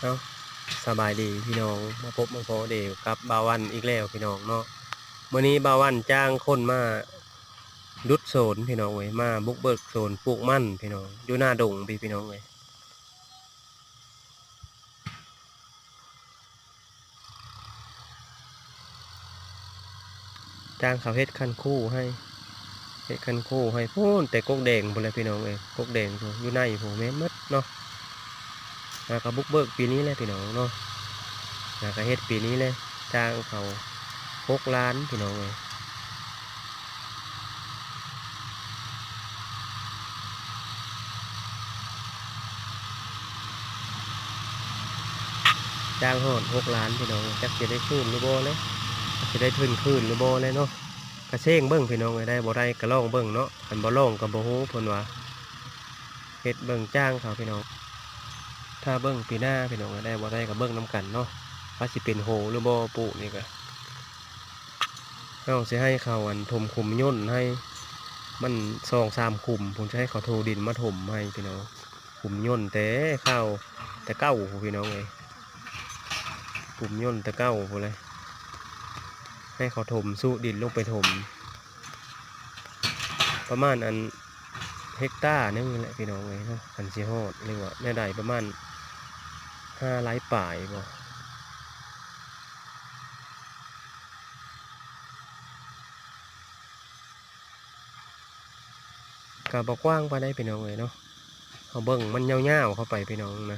ເອົາ ສະບາຍດີພີ່ນ້ອງ ມາພົບມາພໍ້ເດກັບບ່າວວັນອີກແລ້ວພີ່ນ້ອງເນາະ. ມື້ນີ້ບ່າວວັນຈ້າງຄົນມາດຸດໂສນພີ່ນ້ອງເອີຍ ມາບຸກເບີກໂສນປູກມັນພີ່ນ້ອງ ຢູ່ໜ້າດົງພີ້ພີ່ນ້ອງເອີຍ. ຈ້າງເຂົາເຮັດຄັນຄູໃຫ້ ເຮັດຄັນຄູໃຫ້ພຸ້ນ ແຕ່ກົກແດງພຸ້ນແຫຼະພີ່ນ້ອງເອີຍ ກົກແດງພຸ້ນ ຢູ່ໃນພຸ້ນແມ່ນໝົດເນາະ. ຫາກະບຸກເບີກປີນີ້ແຫຼະພີ່ນ້ອງເນາະ ຫາກະເຮັດປີນີ້ແຫຼະ. ຈ້າງເຂົາຫົກລ້ານພີ່ນ້ອງເອີຍ. ຈ້າງຮອດຫົກລ້ານພີ່ນ້ອງ ຈັກຊິໄດ້ຄືນຫຼືບໍ່ແຫຼະ ຈັກຊິໄດ້ທຶນຄືນຫຼືບໍ່ແຫຼະເນາະ. ກະເສັງເບິ່ງພີ່ນ້ອງເອີຍ ໄດ້ບໍ່ໄດ້ກະລອງເບິ່ງເນາະ ຄັນບໍ່ລອງກະບໍ່ຮູ້ເພິ່ນວ່າ. ເຮັດເບິ່ງຈ້າງເຂົາພີ່ນ້ອງ ຖ້າເບິ່ງປີໜ້າພີ່ນ້ອງເອີຍ ໄດ້ບໍ່ໄດ້ກະເບິ່ງນຳກັນເນາະ ວ່າຊິເປັນໂຮຫຼືບໍ່. ປູກນີ້ກະ ເຮົາຊິໃຫ້ເຂົາ ອັນ ຖົມຂຸມຫຍ້ນໃຫ້ມັນສອງສາມຂຸມພຸ້ນ ຊິໃຫ້ເຂົາໂທດິນມາຖົມໃຫ້ພີ່ນ້ອງ. ຂຸມຫຍ້ນແຕ່ຄາວແຕ່ເກົ່າພຸ້ນພີ່ນ້ອງເອີຍ ຂຸມຫຍ້ນແຕ່ເກົ່າພຸ້ນແຫຼະ. ໃຫ້ເຂົາຖົມ ສຸດິນລົງໄປຖົມ ປະມານ ອັນ ເຮັກຕາໜຶ່ງແຫຼະພີ່ນ້ອງເອີຍເນາະ ຄັນຊິຮອດ ຫຼືວ່າແນວໃດ ປະມານຫ້າໄຮ່ປາຍບໍ. ກະບໍ່ກວ້າງປານໃດພີ່ນ້ອງເອີຍເນາະ ເຮົາເບິ່ງມັນຍາວໆເຂົ້າໄປພີ່ນ້ອງນະ.